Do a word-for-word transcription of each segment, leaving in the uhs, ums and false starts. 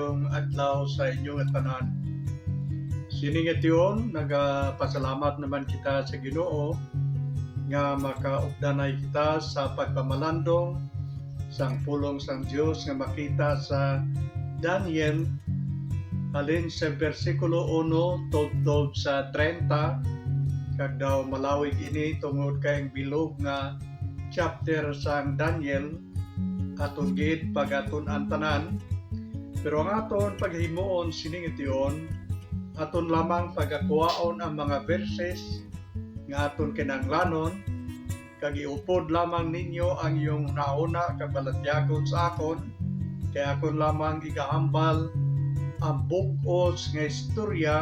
Maayong adlaw sa inyo nga tanan. Sini nga tion, nagapasalamat naman kita sa Ginoo nga makaugdanay kita sa pagpamalandong sang pulong sang Dios nga makita sa Daniel, halin sa bersikulo uno tubtob sa treinta, kag daw malawig ini tungod kay ang bilog nga chapter sang Daniel aton gid pagatun-an tanan, pero ang aton paghimuon sini nga tion, aton lamang pagakuhaon ang mga verses nga aton kinahanglanon, kag iupod lamang ninyo ang inyong hunahuna kag balatyagon sa akon, kay akon lamang igahambal ang bug-os nga istorya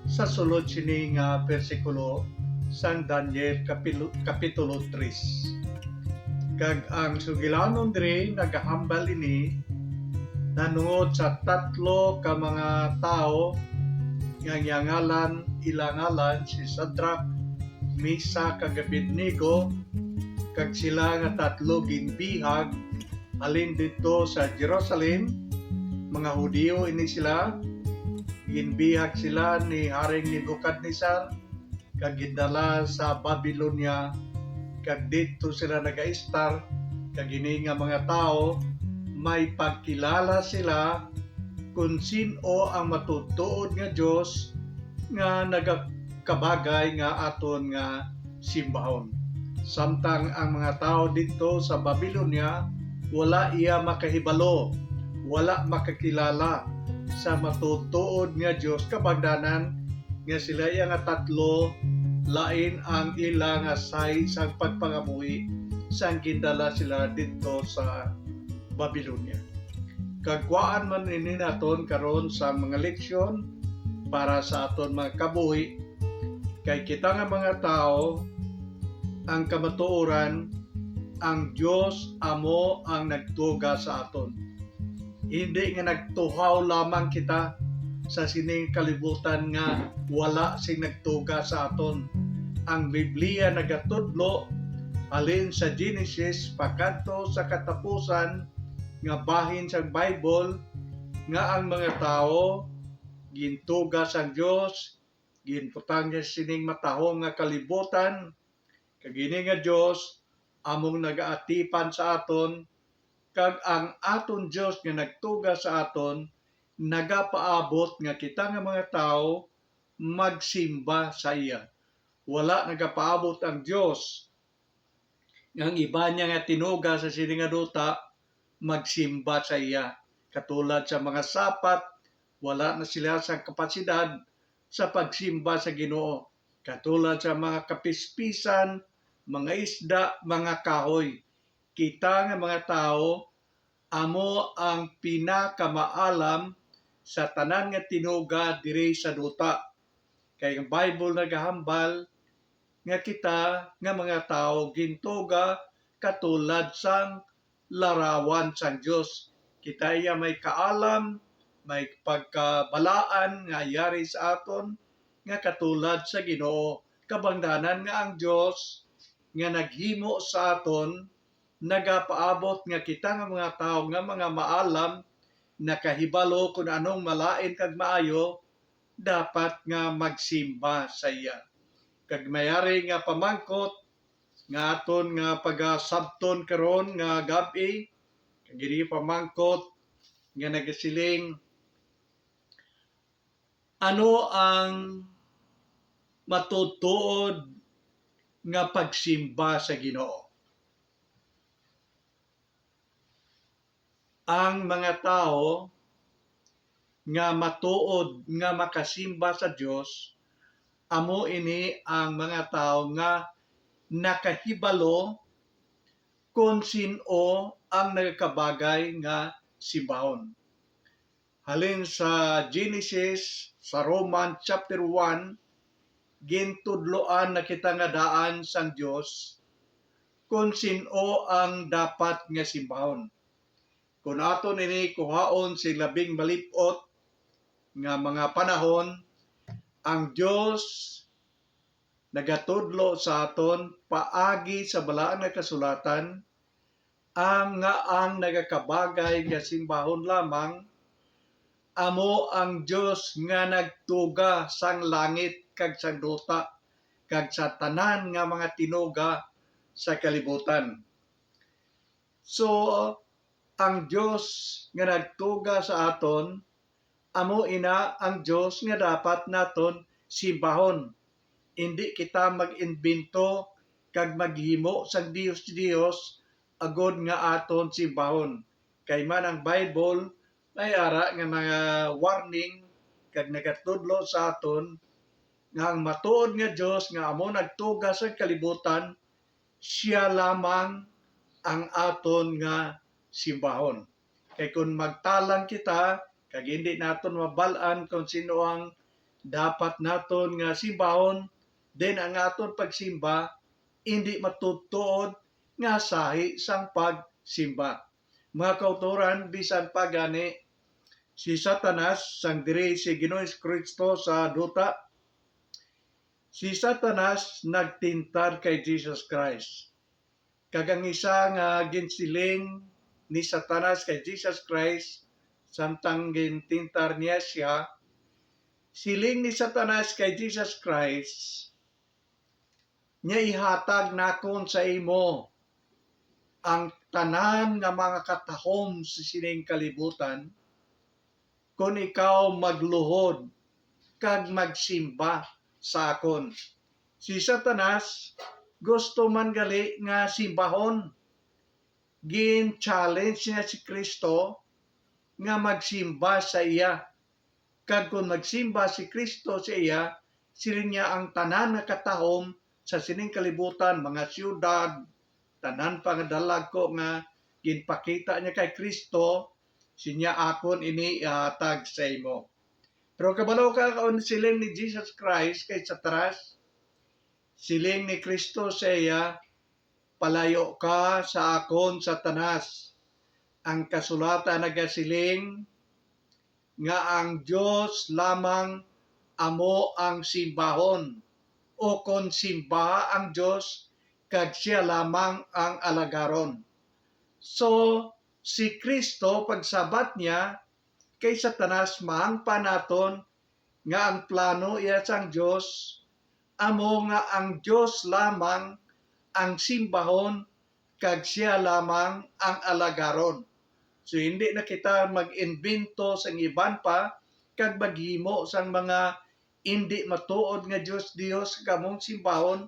sa sulod sini nga bersikulo sang Daniel kapilo-, kapitulo tres. Kag ang sugilanon diri nagahambal ini nahanungod sa tatlo ka mga tawo nga gingangalan, ila ngalan si Sadrak, Mesak, kag Abednego, kag sila nga tatlo ginbihag halin didto sa Jerusalem. Mga Hudiyo ini sila. Ginbihag sila ni Haring Nebuchadnezzar kag gindala sa Babilonia, kag didto sila nagaistar, kag ini nga mga tawo may pagkilala sila kon sin-o ang matuod-tuod nga Dios nga nagakabagay nga aton nga simbahon. Samtang ang mga tawo didto sa Babilonia wala iya makahibalo, wala makakilala sa matuod-tuod nga Dios, kabangdanan nga sila iya nga tatlo lain ang ila nga sahi sang pagpangabuhi sang gindala sila didto sa Babilonia. Kag kuhaan man ini naton karon sa mga leksyon para sa aton mga kabuhi, kay kita nga mga tawo, ang kamatuoran, ang Dios amo ang nagtuga sa aton. Hindi nga nagtuhaw lamang kita sa sining kalibutan nga wala sing nagtuga sa aton. Ang Biblia nagatudlo halin sa Genesis pakadto sa katapusan nga bahin sang Bible nga ang mga tawo gintuga sang Dios, ginbutang niya sining matahom nga kalibutan, kag ini nga Dios among nagaatipan sa aton, kag ang aton Dios nga nagtuga sa aton nagapaabot nga kita nga mga tawo magsimba sa iya. Wala nagapaabot ang Dios nga ang iban niya nga tinuga sa sini nga duta magsimba sa iya. Katulad sa mga sapat, wala na sila sa kapasidad sa pagsimba sa Ginoo. Katulad sa mga kapispisan, mga isda, mga kahoy, kita nga mga tawo amo ang pinakamaalam sa tanan nga tinuga diri sa duta. Kay ang Bible nagahambal nga kita nga mga tawo gintuga katulad sang larawan sang Dios. Kita iya may kaalam, may pagkabalaan nga yari sa aton nga katulad sa Ginoo. Kabangdanan nga ang Dios nga naghimo sa aton nagapaabot nga kita nga mga tawo nga mga maalam, nakahibalo kon anong malain kag maayo, dapat nga magsimba sa iya. Kag mayari nga pamangkot nga aton nga pagasabton karon nga gab-i, kag ini pamangkot nga nagasiling, ano ang matuod-tuod nga pagsimba sa Ginoo? Ang mga tawo nga matuod nga makasimba sa Dios, amo ini ang mga tawo nga nakahibalo kon sin-o ang nagakabagay nga simbahon. Halin sa Genesis, sa Roman chapter one, gintudloan na kita nga daan sang Dios kon sin-o ang dapat nga simbahon. Kon aton ini kuhaon sa labing malip-ot nga mga panahon, ang Dios nagatudlo sa aton paagi sa Balaan nga Kasulatan, ang nga ang nagakabagay nga simbahon lamang amo ang Dios nga nagtuga sang langit kag sang duta, kag sa tanan nga mga tinuga sa kalibutan. So, ang Dios nga nagtuga sa aton, amo ina ang Dios nga dapat naton simbahon. Indi kita mag-imbento kag maghimo sang dios-dios agod nga aton simbahon. Kay man ang Bible may ara nga mga warning kag nagatudlo sa aton nga ang matuod nga Dios nga amo nagtuga sa kalibutan, sia lamang ang aton nga simbahon. Kay kon magtalang kita kag indi naton mabal-an kon sino ang dapat naton nga simbahon, then ang aton pagsimba indi matuod-tuod nga sahi sang pagsimba. Mga kautoran, bisan pa gani, si Satanas, sang diri si Ginoong Kristo sa duta, si Satanas nagtintar kay Jesus Christ. Kag ang isa nga ginsiling ni Satanas kay Jesus Christ, samtang gintintar niya sia, siling ni Satanas kay Jesus Christ, nga ihatag nakon sa imo ang tanan nga mga katahom sa sining kalibutan, kon ikaw magluhod kag magsimba sa akon. Si Satanas gusto man gali nga simbahon. Gin-challenge niya si Kristo nga magsimba sa iya. Kag kon magsimba si Kristo sa iya, siling niya, ang tanan nga katahom sa sining kalibutan, mga siyudad, tanan pa nga dalagko nga ginpakita niya kay Kristo, sinya, akon ini ihatag sa imo. Pero kabalo ka kon siling ni Jesus Christ kay Satanas? Siling ni Kristo sa iya, "Palayo ka sa akon, Satanas. Ang kasulatan nagasiling nga ang Dios lamang amo ang simbahon, o kon simbaha ang Dios kag sia lamang ang alagaron." So, si Kristo, pagsabat niya kay Satanas, mahangpan naton nga ang plano iya sang Dios amo nga ang Dios lamang ang simbahon kag sia lamang ang alagaron. So, hindi na kita mag-imbento sang iban pa kag maghimo sang mga indi matuod nga dios-dios nga among simbahon,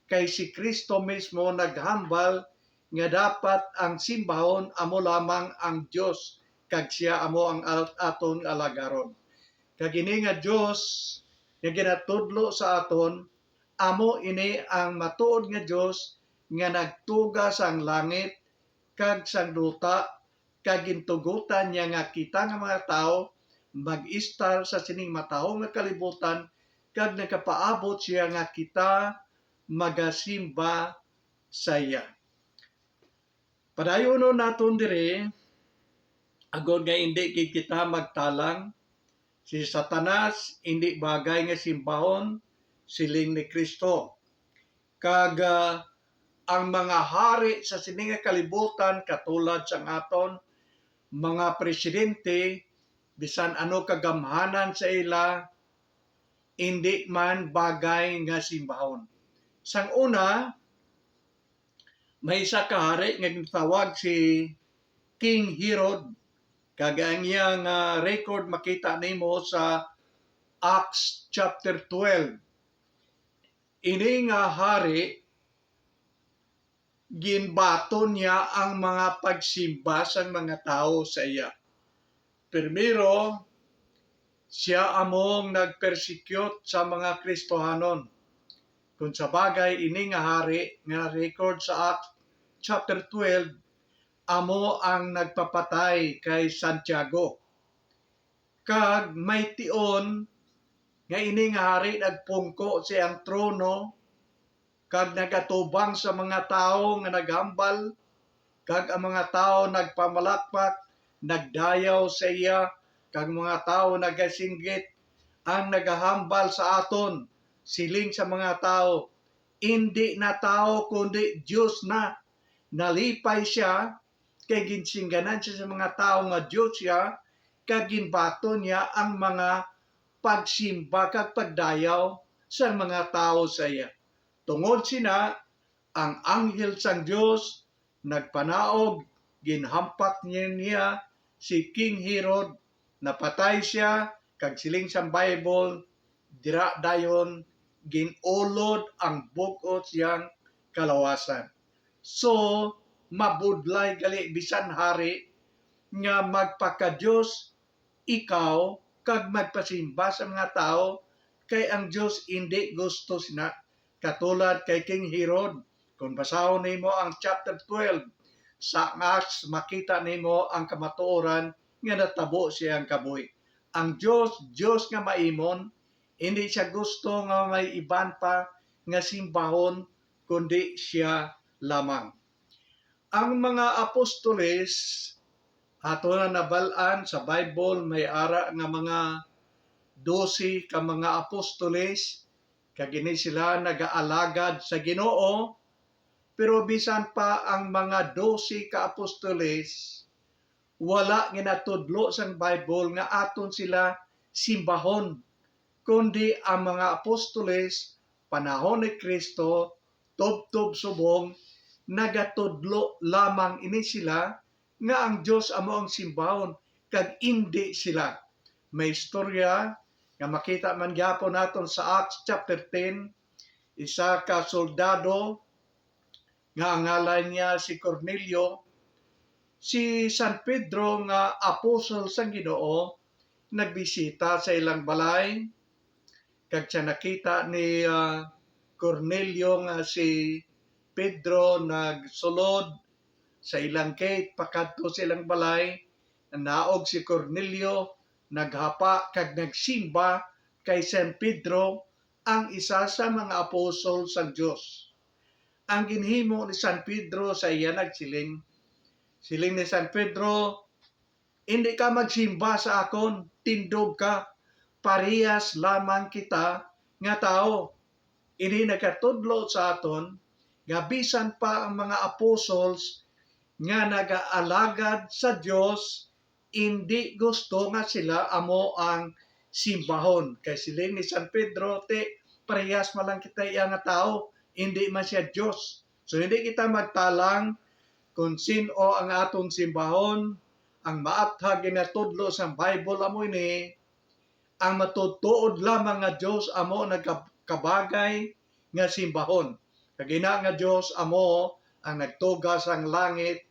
kay si Cristo mismo naghambal nga dapat ang simbahon amo lamang ang Dios, kag sia amo ang al-, aton alagaron. Kag ini nga Dios nga ginatudlo sa aton, amo ini ang matuod nga Dios nga nagtuga sang langit kag sang duta, kag gintugotan niya nga kita nga mga tawo mag-istar sa sining matahom nga kalibutan, kag nagapaabot sia nga kita magasimba sa iya. Padayonon naton diri, agod nga indi gid kita magtalang, si Satanas indi bagay nga simbahon, siling ni Cristo. Kag, ah, ang mga hari sa sini nga kalibutan, katulad sang aton mga presidente, bisan ano kagamhanan sa ila, indi man bagay nga simbahon. Sang una, may isa ka hari nga ginatawag si King Herod, kag ang iya nga record makita nimo sa Acts chapter twelve. Ini nga hari, ginbaton niya ang mga pagsimba sang mga tawo sa iya. Primero, sia among nagpersecute sa mga Kristohanon. Kung sa bagay, ini nga hari nga na-record sa Acts chapter twelve, amo ang nagpapatay kay Santiago. Kag may tion nga ini nga hari nagpungko sa iyang trono, kag nagatubang sa mga tawo nga naghambal, kag ang mga tawo nagpamalakpak, nagdayaw sa iya, kag mga tawo nagasinggit, "Ang nagahambal sa aton, siling sa mga tawo, indi na tawo, kundi Dios na." Nalipay sia, kay ginsingganan sia sa mga tawo nga Dios sia, kag ginbaton niya ang mga pagsimba kag pagdayaw sang mga tawo sa iya. Tungod sina, ang anghel sang Dios nagpanaog, ginhampak niya, niya si King Herod, napatay sia, kag siling sang Bible, dira dayon gin-ulod ang bug-os siyang kalawasan. So, mabudlay gali bisan hari nga magpakadios ikaw kag magpasimba sa mga tawo, kay ang Dios indi gusto sina, katulad kay King Herod. Kon basahon nimo ang chapter twelve sa Acts, makita nimo ang kamatuoran nga natabo sa iyang kabuhi. Ang Dios, Dios nga maimon, indi siya gusto nga may iban pa nga simbahon, kundi siya lamang. Ang mga apostoles, ato na nabal-an sa Bible, may ara nga mga dose ka mga apostoles, kag ini sila nagaalagad sa Ginoo. Pero bisan pa ang mga dose ka apostoles, wala ginatudlo sang Bible nga aton sila simbahon, kundi ang mga apostoles panahon ni Cristo, tubtob subong, nagatudlo lamang ini sila nga ang Dios amo ang simbahon, kag indi sila. May istorya nga makita man gyapon naton sa Acts chapter ten, isa ka soldado nga ang ngalan niya si Cornelio, si San Pedro nga apostol sang Ginoo, nagbisita sa ilang balay, kag siya nakita ni, ah, Cornelio nga si Pedro nagsulod sa ilang gate pakadto sa ilang balay. Naog si Cornelio, naghapa kag nagsimba kay San Pedro, ang isa sa mga apostol sang Dios. Ang ginhimo ni San Pedro sa iya nagsiling, siling ni San Pedro, "Indi ka magsimba sa akon, tindog ka, parehas lamang kita nga tawo." Ini nagatudlo sa aton nga bisan pa ang mga apostles nga nagaalagad sa Dios, indi gusto nga sila amo ang simbahon. Kay siling ni San Pedro, "Ti, parehas man lang kita iya nga tawo, indi man siya Dios." So, hindi kita magtalang kung sin-o ang aton simbahon. Ang maathag ginatudlo sang Bible amo ini, ang matutuod lamang nga Dios amo nagkabagay nga simbahon. Kag ina nga Dios amo ang nagtuga sang langit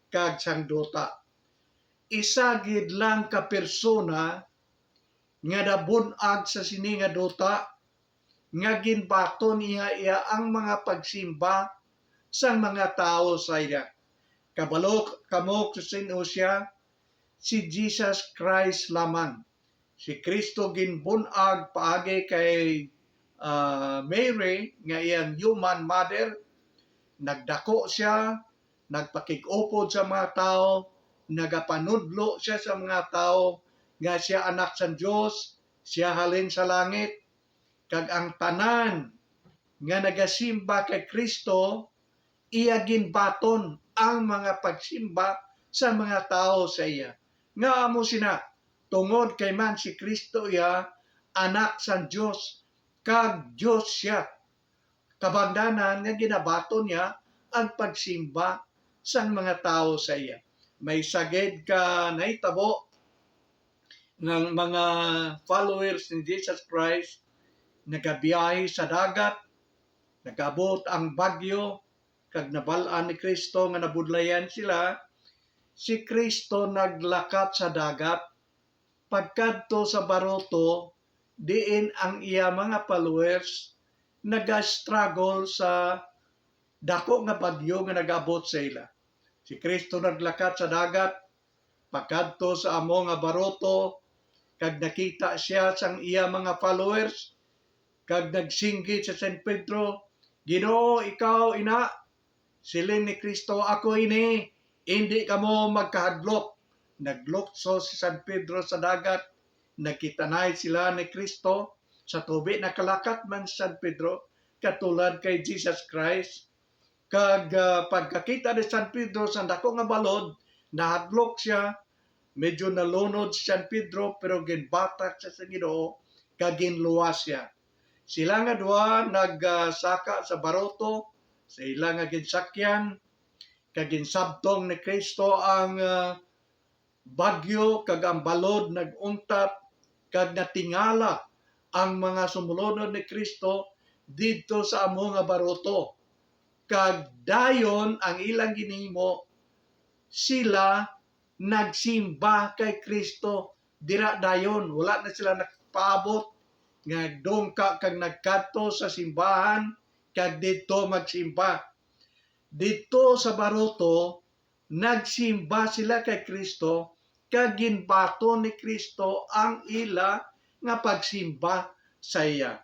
kag sang duta. Isa gid lang ka persona nga nabun-ag sa sini nga duta, nga ginbaton niya iya ang mga pagsimba sang mga tawo sa iya. Kabalo kamo kung sin-o sia? Si Jesus Christ lamang. Si Cristo ginbun-ag paagi kay, ah, Mary nga iyang human mother. Nagdako sia, nagpakig-upod sa mga tawo, nagapanudlo sia sa mga tawo nga sia Anak sang Dios, sia halin sa langit, kag ang tanan nga nagasimba kay Cristo, iya ginbaton ang mga pagsimba sa mga tawo sa iya. Nga amo sina, tungod kay man si Cristo iya Anak sang Dios, kag Dios sia. Kabangdanan nga ginabaton niya ang pagsimba sang mga tawo sa iya. May sagid ka nahitabo nga mga followers ni Jesus Christ nagabiyahe sa dagat, nag-abot ang bagyo, kag nabal-an ni Cristo nga nabudlayan sila. Si Cristo naglakat sa dagat pagkadto sa baruto diin ang iya mga followers naga-struggle sa dako nga bagyo nga nag-abot sa ila. Si Cristo naglakat sa dagat pakadto sa amo nga baruto, kag nakita sia sang iya mga followers, kag nagsinggit sa San Pedro, "Ginoo, ikaw ina?" Siling ni Cristo, "Ako ini, indi kamo magkahadlok." Naglukso si San Pedro sa dagat, nagkitanay sila ni Cristo sa tubig. Nakalakat man si San Pedro, katulad kay Jesus Christ. Kag, ah, pagkakita ni San Pedro sa dako nga balod, nahadlok sia, Medyo nalunod si San Pedro, pero ginbatak siya sa Ginoo, kag ginluwas siya. Sila nga duha nagsaka sa baruto sa ila nga ginsakyan, kag ginsabtong ni Cristo ang, ah, bagyo, kag ang balod nag-untap, kag natingala ang mga sumulunod ni Cristo didto sa amo nga baruto. Kag dayon ang ilang ginhimo, sila nagsimba kay Cristo dira dayon. Wala na sila nagpaabot nga dungka kag nagkadto sa simbahan kag didto magsimba. Didto sa baruto, nagsimba sila kay Cristo, kag ginbaton ni Cristo ang ila nga pagsimba sa iya.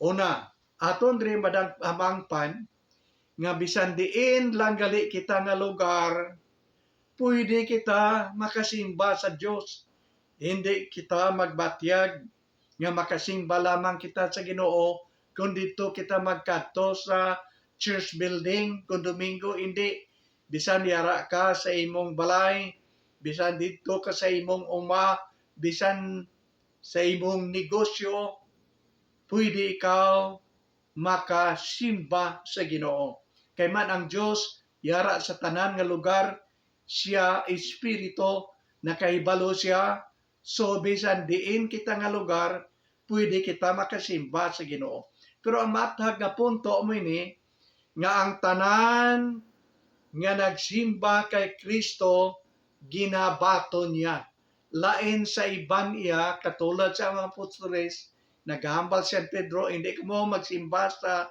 Una, aton diri madang-, maangpan nga bisan diin lang gali kita nga lugar, pwede kita makasimba sa Dios. Hindi kita magbatyag nga makasimba lamang kita sa Ginoo, kun didto kita magkadto sa church building, kun Domingo, hindi. Bisan yara ka sa imong balay, bisan didto ka sa imong uma, bisan sa imong negosyo, pwede ikaw makasimba sa Ginoo. Kay man ang Dios yara sa tanan nga lugar, sia Espiritu, nakahibalo sia. So, bisan diin kita nga lugar, pwede kita makasimba sa Ginoo. Pero ang maathag nga punto mo ini, nga ang tanan nga nagsimba kay Cristo, ginabaton niya. Lain sa iban iya, katulad sa mga apostoles, naghambal si San Pedro, "Hindi kamo magsimba sa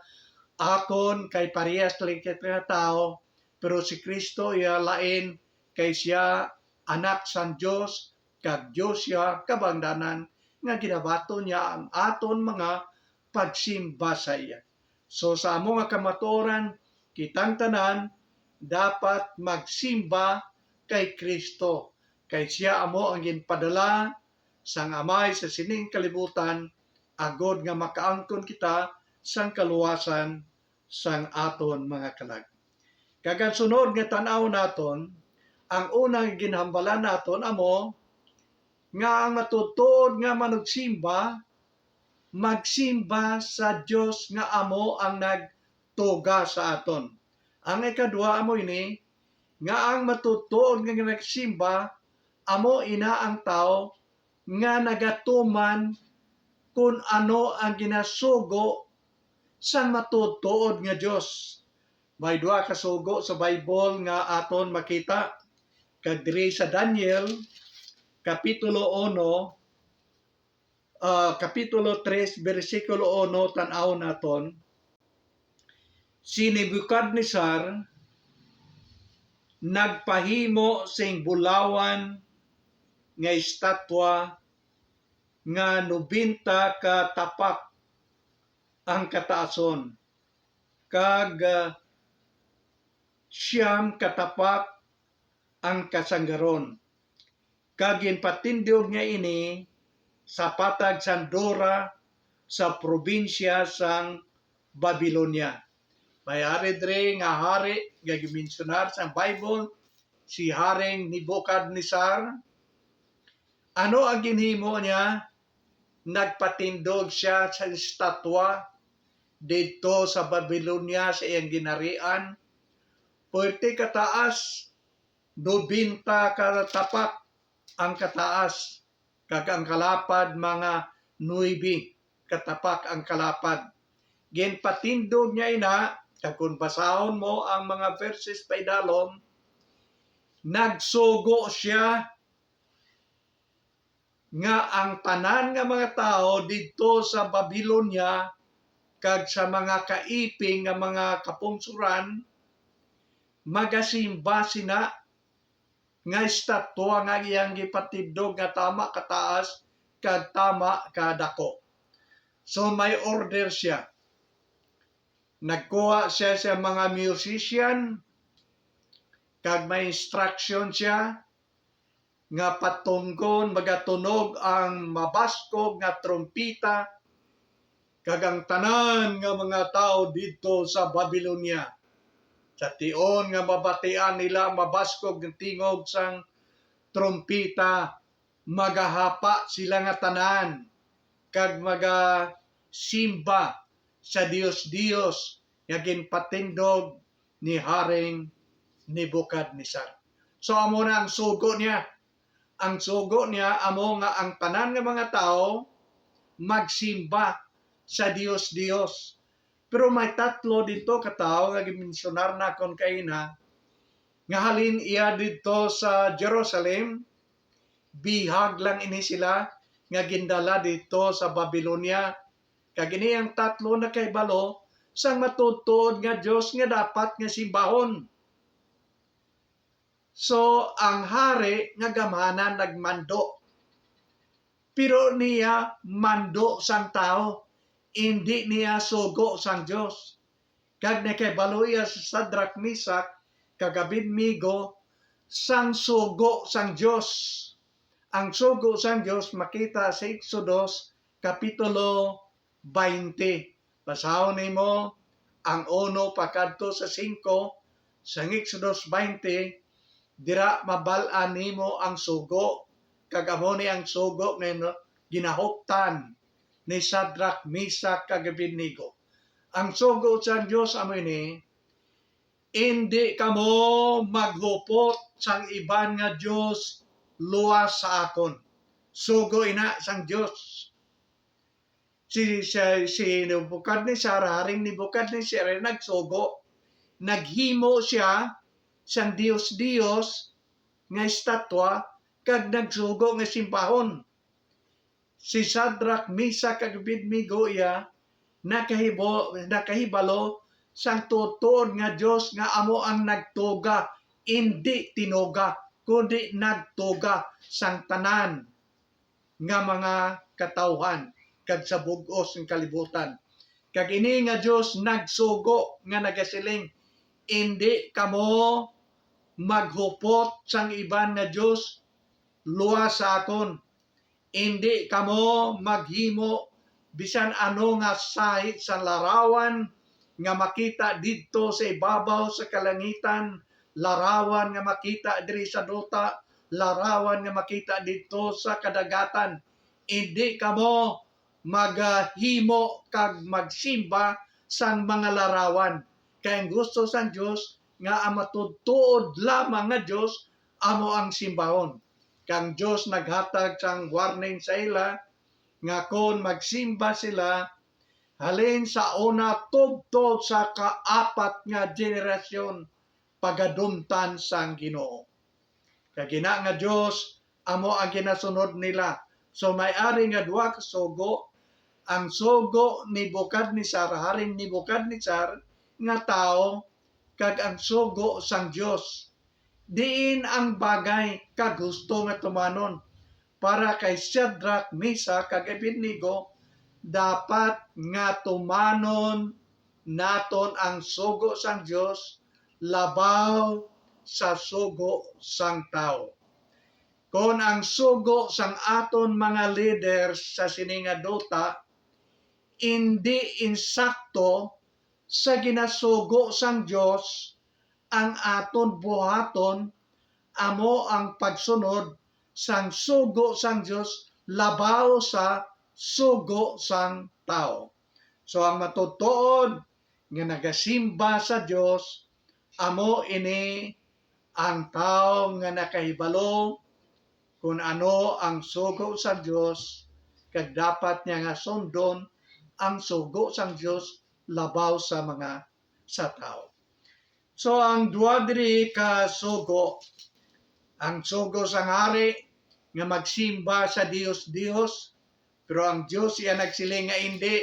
akon, kay parehas lang kita nga tawo, pero si Cristo iya lain, kay siya Anak sang Dios, kag Dios siya kabangdanan, nga ginabaton niya ang aton mga pagsimba sa iya." So, sa amo nga kamatuoran, kitang tanan dapat magsimba kay Cristo, kay sia amo ang ginpadala sang Amay sa sining kalibutan, agod nga makaangkon kita sang kaluwasan sang aton mga kalag. Kag ang sunod nga tan-aw naton, ang una nga ginhambalan naton amo nga ang matuod-tuod nga manugsimba, magsimba sa Dios nga amo ang nagtuga sa aton. Ang ikadua amo ini, nga ang matuod-tuod nga nagsimba amo ina ang tawo nga nagatuman kon ano ang ginasugo sang matuod-tuod nga Dios. May duha ka sugo sa Bible nga aton makita, kag diri sa Daniel, Kapitulo uno, ah, Kapitulo tres, bersikulo uno, tan-aw naton, si Nebuchadnezzar nagpahimo sing bulawan nga estatwa nga nobenta ka tapak ang kataason, kag, ah, siyam ka tapak ang kasanggaron. Kag ginpatindog niya ini sa patag sang Dura sa probinsya sang Babilonia. May hari diri nga hari nga gimensionar sang Bible, si Haring Nebuchadnezzar. Ano ang ginhimo niya? Nagpatindog sia sa estatwa didto sa Babilonia, sa iyang ginharian. Puwerte kataas, nobenta ka tapak ang kataas, kag ang kalapad mga nuebe ka tapak ang kalapad. Ginpatindog niya ina, kag kon basahon mo ang mga verses paidalom, nagsugo sia nga ang tanan nga mga tawo didto sa Babilonia kag sa mga kaiping nga mga kapungsoran magasimba sina nga estatwa nga iyang gipatindog nga tama kataas kag tama kadako. So, may order sia. Nagkuha sia sa mga musician, kag may instruction sia nga patunggon magatunog ang mabaskog nga trumpeta, kag ang tanan nga mga tawo didto sa Babilonia, sa tion nga mabatian nila ang mabaskog nga tingog sang trumpeta, magahapa sila nga tanan, kag magasimba sa dios-dios nga ginpatindog ni Haring Nebukadnesar. So, amo na ang sugo niya. Ang sugo niya amo nga ang tanan nga mga tawo magsimba sa dios-dios. Pero may tatlo didto ka tawo nga gimensionar nakon kaina, nga halin iya didto sa Jerusalem, bihag lang ini sila nga gindala didto sa Babilonia. Kag ini ang tatlo nakahibalo sang matuod-tuod nga Dios nga dapat nga simbahon. So, ang hari nga gamhanan nagmando. Pero niya mando sang tawo, indi niya sugo sang Dios. Kag nakahibalo iya sa Sadrak, Mesak, kag Abednego sang sugo sang Dios. Ang sugo sang Dios makita sa Exodus, Kapitulo twenty. Basahon nimo ang uno pakadto sa singko sang Exodus twenty, dira mabal-an nimo ang sugo, kag amo ni ang sugo nga ino-, ginahuptan ni Sadrak, Mesak, kag Abednego. Ang sugo sang Dios amo ini, "Indi kamo maghupot sang iban nga dios luwas sa akon." Sugo ina sang Dios. Si, si, si Nebuchadnezzar, Haring Nebuchadnezzar, ay nagsugo. Naghimo siya sang dios-dios nga estatwa kag nagsugo nga simbahon. Si Sadrak, Mesak, kag Abednego iya nakahibo-, nakahibalo sang tuod-tuod nga Dios nga amo ang nagtuga, indi tinuga, kundi nagtuga sang tanan nga mga katawhan kag sa bug-os nga kalibutan. Kag ini nga Dios nagsugo nga nagasiling, "Indi kamo maghupot sang iban nga dios luwas sa akon. Indi kamo maghimo bisan ano nga sahi sa larawan nga makita didto sa ibabaw sa kalangitan, larawan nga makita diri sa duta, larawan nga makita didto sa kadagatan. Indi kamo maghimo kag magsimba sang mga larawan." Kay ang gusto sang Dios nga ang matuod-tuod lamang nga Dios amo ang simbahon. Kang Dios naghatag sang warning sa ila nga kon magsimba sila, halin sa una tubtob sa kaapat nga generasyon, pagadumtan sang Ginoo. Kag ina nga Dios amo ang ginasunod nila. So, may ari nga duha ka sugo, ang sugo ni Nebukadnesar, Haring Nebukadnesar, nga tawo, kag ang sugo sang Dios. Diin ang bagay kag husto nga tumanon para kay Shadrach, Meshach, kag Abednego, dapat nga tumanon naton ang sugo sang Dios labaw sa sugo sang tawo. Kon ang sugo sang aton mga leaders sa sini nga duta indi insakto sa ginasugo sang Dios, ang aton buhaton amo ang pagsunod sang sugo sang Dios labaw sa sugo sang tawo. So, ang matuod-tuod nga nagasimba sa Dios, amo ini ang tawo nga nakahibalo kon ano ang sugo sang Dios, kag dapat niya nga sundon ang sugo sang Dios labaw sa mga, sa tawo. So, ang duha diri ka sugo, ang sugo sang hari nga magsimba sa dios-dios, pero ang Dios iya nagsiling nga, "Indi,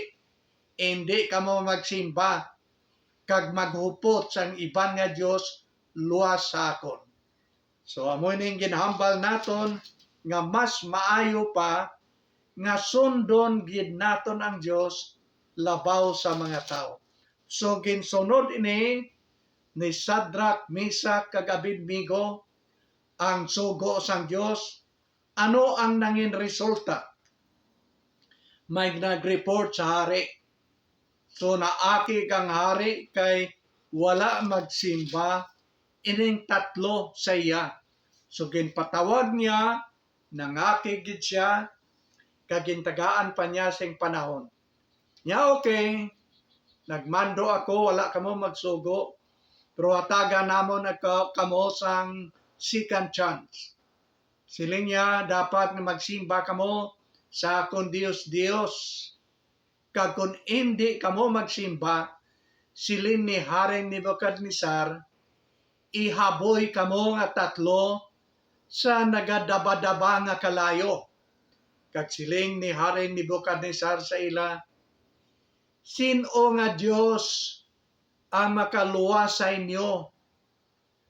indi kamo magsimba kag maghupot sang iban nga dios luwas sa akon." So, amo ning ginahambal naton nga mas maayo pa nga sundon gid naton ang Dios labaw sa mga tawo. So, ginsunod ini ni Sadrak, Meshach, kag Abednego ang sugo sang Dios. Ano ang nangin resulta? May nag-report sa hari. So, naakig ang hari kay wala magsimba ining tatlo sa iya. So ginpatawag niya, nangakig gid sia, kag gintagaan pa niya sing panahon. Nya, okay, nagmando ako, wala kamo magsugo, pero hatagan namon ako, kamo sang second chance. Siling niya, dapat nga magsimba kamo sa akon dios-dios. Kag kon indi kamo magsimba, siling ni Haring Nebuchadnezzar, ihaboy kamo nga tatlo sa nagadabadaba nga kalayo. Kag siling ni Haring Nebuchadnezzar sa ila, "Sin-o nga dios ang makaluwas sa inyo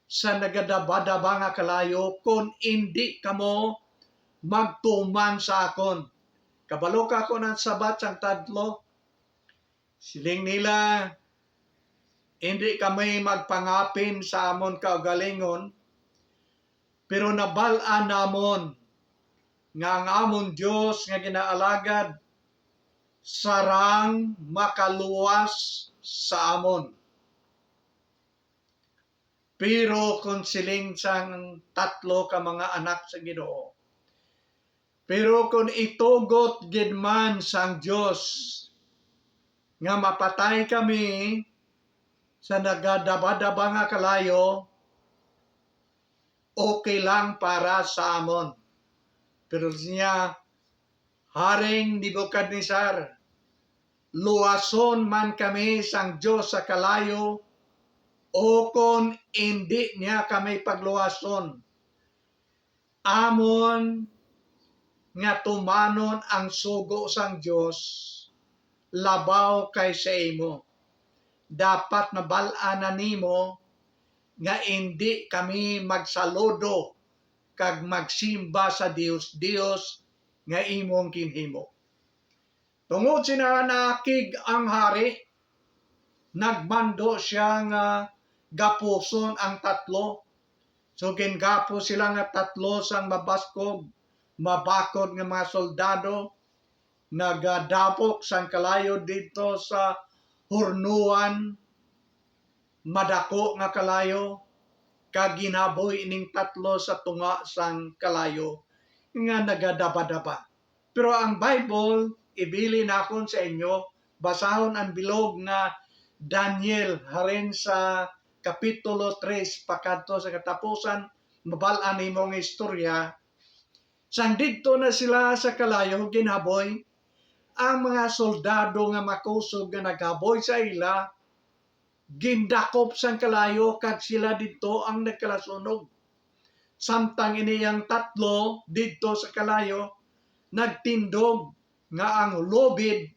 sa nagadabadaba nga kalayo kon indi kamo magtuman sa akon?" Kabalo ka kon ang sabat sang tatlo? Siling nila, "Indi kami magpangapin sa amon kaugalingon, pero nabal-an namon nga ang amon Dios nga ginaalagad sarang makaluwas sa amon." Pero kon siling sang tatlo ka mga anak sa Ginoo, "Pero kon itugot gid man sang Dios nga mapatay kami sa nagadabadaba nga kalayo, okay lang para sa amon." Pero niya, "Haring Nebuchadnezzar, luwason man kami sang Dios sa kalayo, o kon indi niya kami pagluwason, amon nga tumanon ang sugo sang Dios labaw kay sa imo. Dapat nabal-an na nimo nga indi kami magsaludo kag magsimba sa dios-dios nga imong ginhimo." Tungod sina naakig ang hari, nagmando sia nga gapuson ang tatlo. So gingapos sila nga tatlo sang mabaskog, mabakod nga mga soldado, nagadapok sang kalayo didto sa hurnoan, madako nga kalayo, kag ginaboy ining tatlo sa tunga sang kalayo nga nagadabadaba. Pero ang Bible, ibilin nakon sa inyo, basahon ang bilog nga Daniel, halin sa kapitulo tres pakadto sa katapusan, mabal-an nimo ang istorya. Sang didto na sila sa kalayo ginhaboy, ang mga soldado nga makusog nga naghaboy sa ila gindakop sang kalayo, kag sila didto ang nagkalasunog. Samtang ini ang tatlo didto sa kalayo nagtindog nga ang lubid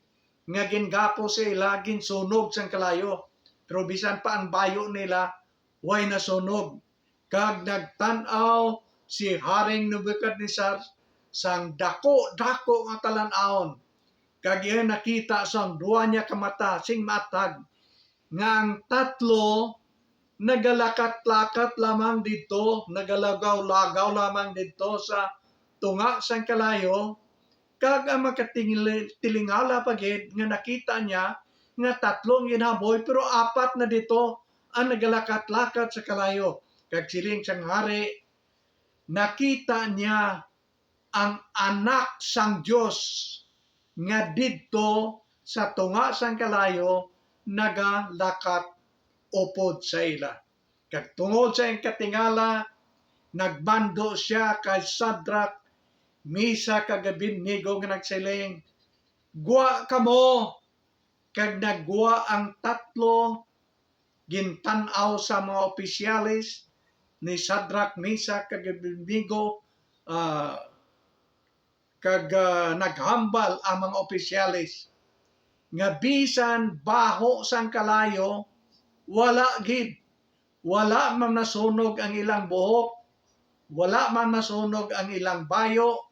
nga gingapos sa ila ginsunog sang kalayo. Pero bisan pa ang bayo nila, way nasunog. Kag nagtan-aw si Haring Nebuchadnezzar sang dako-dako nga talan-awon, kag iya nakita sang duha niya ka mata sing maathag nga ang tatlo nagalakat-lakat lamang didto, nagalagaw-lagaw lamang didto sa tunga sang kalayo, kag ang makatingli-, tilingala pa gid nga nakita niya nga tatlo ang ginhaboy, pero apat na didto ang nagalakat-lakat sa kalayo. Kag siling sang hari, nakita niya ang Anak sang Dios nga didto sa tunga sang kalayo nagalakat upod sa ila. Kag tungod sa iyang katingala, nagmando sia kay Sadrak, Mesak, kag Abednego nga nagsiling, "Gwa kamo!" Kag naggwa ang tatlo. Gintan-aw sa mga opisyales ni Sadrak, Mesak, kag Abednego, ah, kag, ah, naghambal ang mga opisyales nga bisan baho sang kalayo, wala gid, wala man nasunog ang ilang buhok, wala man nasunog ang ilang bayo,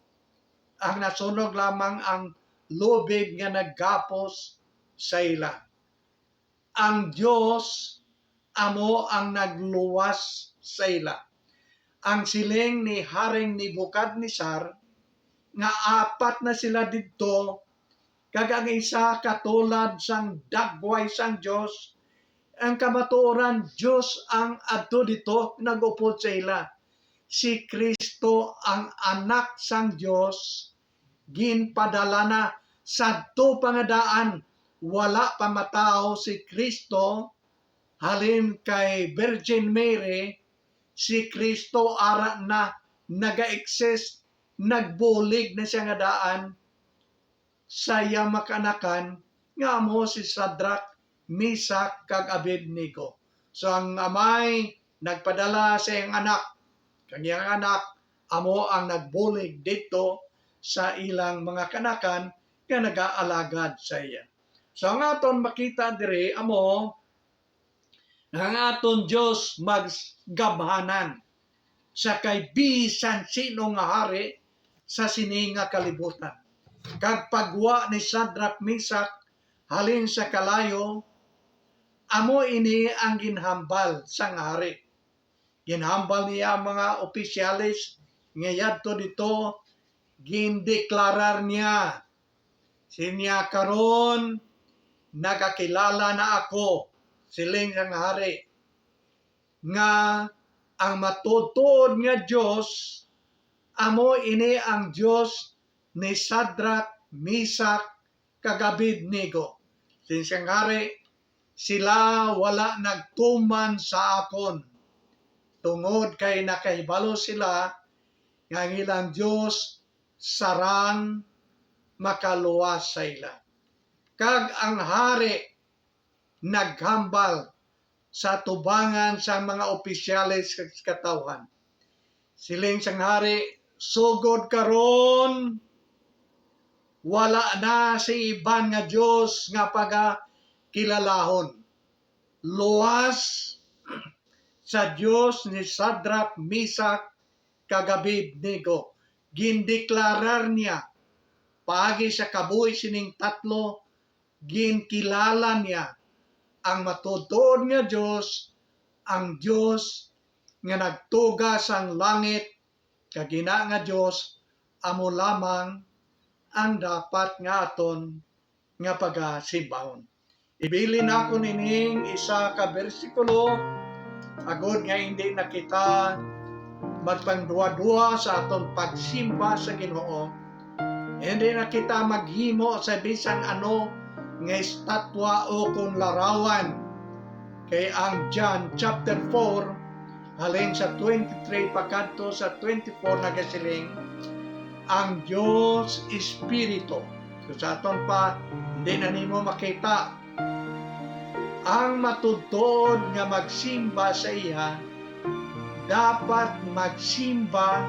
ang nasunog lamang ang lubid nga naggapos sa ila. Ang Dios amo ang nagluwas sa ila. Ang siling ni Haring Nebuchadnezzar nga apat na sila didto, kag ang isa katulad sang dagway sang Dios, ang kamatuoran Dios ang adto didto nag-upod sa ila. si Cristo ang Anak sang Dios, ginpadala na sadto pa nga daan, wala pa matawo si Cristo, halin kay Virgin Mary, si Cristo ara na naga-exist, nagbulig na siya nga daan sa iya mga kaanakan, nga amo si Sadrak, Misak, kag Abednego. So, ang Amay nagpadala sa iyang Anak, kag iyang Anak amo ang nagbulig didto sa ilang mga kaanakan nga nagaalagad sa iya. So, ang aton makita diri amo nga ang aton Dios maggamhanan sa kay bisan sino nga hari sa sini nga kalibutan, kag paggwa ni Sadrak, Misak halin sa kalayo, amo ini ang ginhambal sang hari. Ginhambal niya ang mga opisyales nga yadto didto, gindeklarar niya, siling niya, "Karon nagakilala na ako," siling sang hari, "nga ang matuod-tuod nga Dios amo ini ang Dios ni Sadrak, Misak, kag Abednego." Siling sang hari, "Sila wala nagtuman sa akon, tungod kay nakahibalo sila nga ang ilang Dios sarang makaluwas sa ila." Kag ang hari naghambal sa atubangan sang mga opisyales kag katawhan. Siling sang hari, "Sugod karon, wala na sing iban nga Dios nga pagakilalahon, luwas sa Dios ni Sadrak, Misak, kag Abednego." Gindeklarar niya, paagi sa kabuhi sining tatlo, ginkilala niya ang matuod-tuod nga Dios, ang Dios nga nagtuga sang langit, kag ina nga Dios amo lamang ang dapat nga aton nga pagasimbahon. Ibilin nako nining isa ka bersikulo, agod nga hindi na kita magpangduwa-duwa sa aton pagsimba sa Ginoo. Hindi na kita maghimo sa bisan ano nga estatwa o kon larawan. Kay ang John chapter four, halin sa twenty-three pakadto sa twenty-four, nagasiling, "Ang Dios Espiritu." So, sa aton pa, hindi na nimo makita. Ang matuod-tuod nga magsimba sa iya, dapat magsimba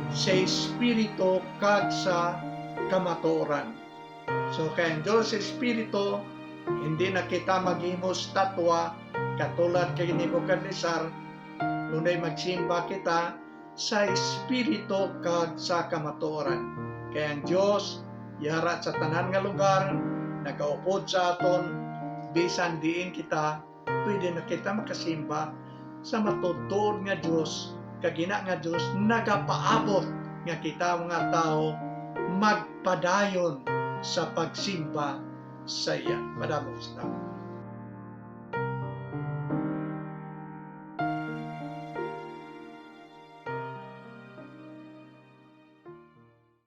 sa Espiritu kag sa kamatuoran. So, kay ang Dios Espiritu, hindi na kita maghimo estatwa katulad kay Nebuchadnezzar, kundi magsimba kita sa Espiritu kag sa kamatuoran. Kay ang Dios yara sa tanan nga lugar, nagaupod sa aton, bisan diin kita, pwede na kita makasimba sa matuod-tuod nga Dios, kag ina nga Dios nagapaabot nga kita, mga tawo, magpadayon sa pagsimba sa iya. Madamo sa tawo.